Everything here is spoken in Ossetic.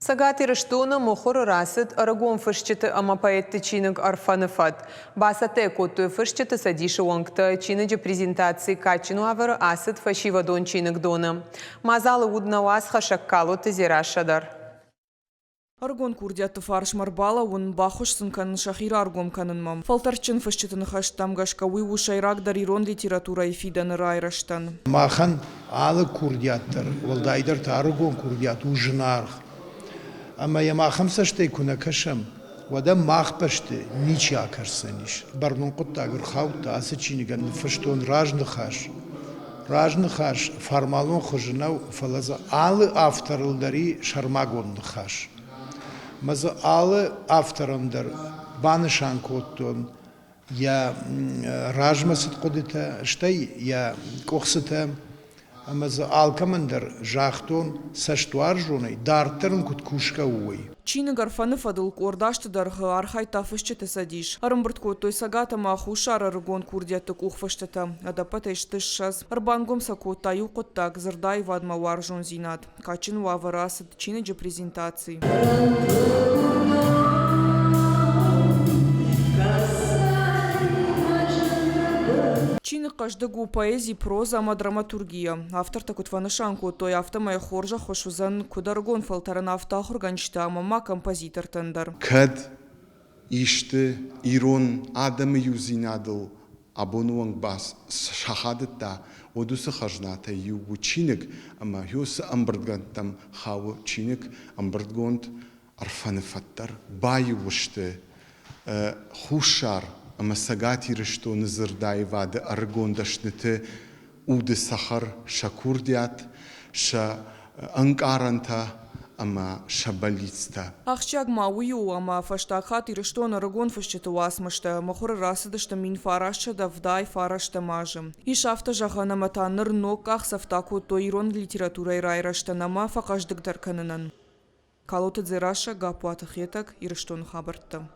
Цӕгат Ирыстоны мыхуыры рацыд ӕрыгон фысджыты ӕмӕ поэтты чиныг Ӕрфӕны фӕд. Бацӕттӕ йӕ кодтой фысджыты цӕдисы уӕнгтӕ. Чиныджы презентаци кадджын уавӕры ацыд фӕсивӕдон чиныгдоны. Мадзалы уыд нӕ уацхӕссӕг Калоты Дзерассӕ дӕр. Ӕрыгон курдиӕтты фарсмӕ ӕрбалӕууын, баххуыс сын кӕнын сӕхи раргом кӕнынмӕ. Фӕлтӕрдджын фысджыты ныхӕстӕм гӕсгӕ уый у сӕйрагдӕр ирон литературӕйы фидӕны райрӕзтӕн. Махӕн алы курдиат дӕр, уӕлдайдӕр та ӕрыгон курдиат у зынаргъ. Ӕмӕ йӕм ахӕм цӕстӕй куы нӕ кӕсӕм, уӕд ӕм мах бӕсты ничи акӕсдзӕнис. Бӕрнон хъуыддаг ӕрхаудта ацы чиныгӕн ныффыстон разныхас. Разныхас формалон хуызы нӕу, фӕлӕ дзы алы авторыл дӕр и сӕрмагонд ныхас. Мӕ дзы алы авторӕн дӕр банысан кодтон йӕ размӕцыд хъуыдытӕ, стӕй йӕ къуыхцытӕ, ӕмӕ дзы алкӕмӕн дӕр загътон цӕстуарзонӕй, дарддӕр ын куыд кусгӕ у, уый. Чиныг Ӕрфӕны фӕдыл къорд азты дӕргъы архайдта фысджыты цӕдис. Ӕрӕмбырд кодтой Цӕгат ӕмӕ Хуссар ӕрыгон курдиӕтты къухфыстытӕ. Ӕдӕппӕтӕй сты 20. Ӕрбангом сӕ кодта иу хъуыддаг – дзырдаивадмӕ уарзондзинад. Кадджын уавӕры ацыд чиныджы презентаци. Чиныг хъӕздыг у поэзи, прозӕ ӕмӕ драматургийӕ. Автортӕ куыд фӕнысан кодтой, афтӕмӕй хорз ӕххуыс уыдзӕн куыд ӕрыгон фӕлтӕрӕн, афтӕ ахуыргӕнджытӕ ӕмӕ ма композитортӕн дӕр. Кӕд исты ирон адӕмы иудзинадыл абоны онг сахадыдта, уӕд уыцы хӕзнатӕй иу у чиныг, ӕмӕ уыцы ӕмбырдгӕндтӕм хауы чиныг ӕмбырдгонд Ӕрфӕны фӕд дӕр. Баиу сты Хуссар ӕмӕ Цӕгат Ирыстоны дзырдаивады ӕрыгон дӕсныты уды цӕхӕр, сӕ курдиат, сӕ ӕнкъарӕнтӕ ӕмӕ сӕ бӕллицтӕ. Ахсджиаг ма уый у, ӕмӕ фӕстаг хатт Ирыстоны ӕрыгон фысджыты уацмыстӕ мыхуыры рацыдысты 1979 азы. Ис афтӕ зӕгъӕн, ӕмӕ та ныр ног къахдзӕфтӕ кодтой ирон литературӕйы райрӕзтӕн ӕмӕ фӕхъӕздыгдӕр кӕнынӕн. Калоты Дзерассӕ, Гаппуаты Хетӕг, Ирыстоны хабӕрттӕ.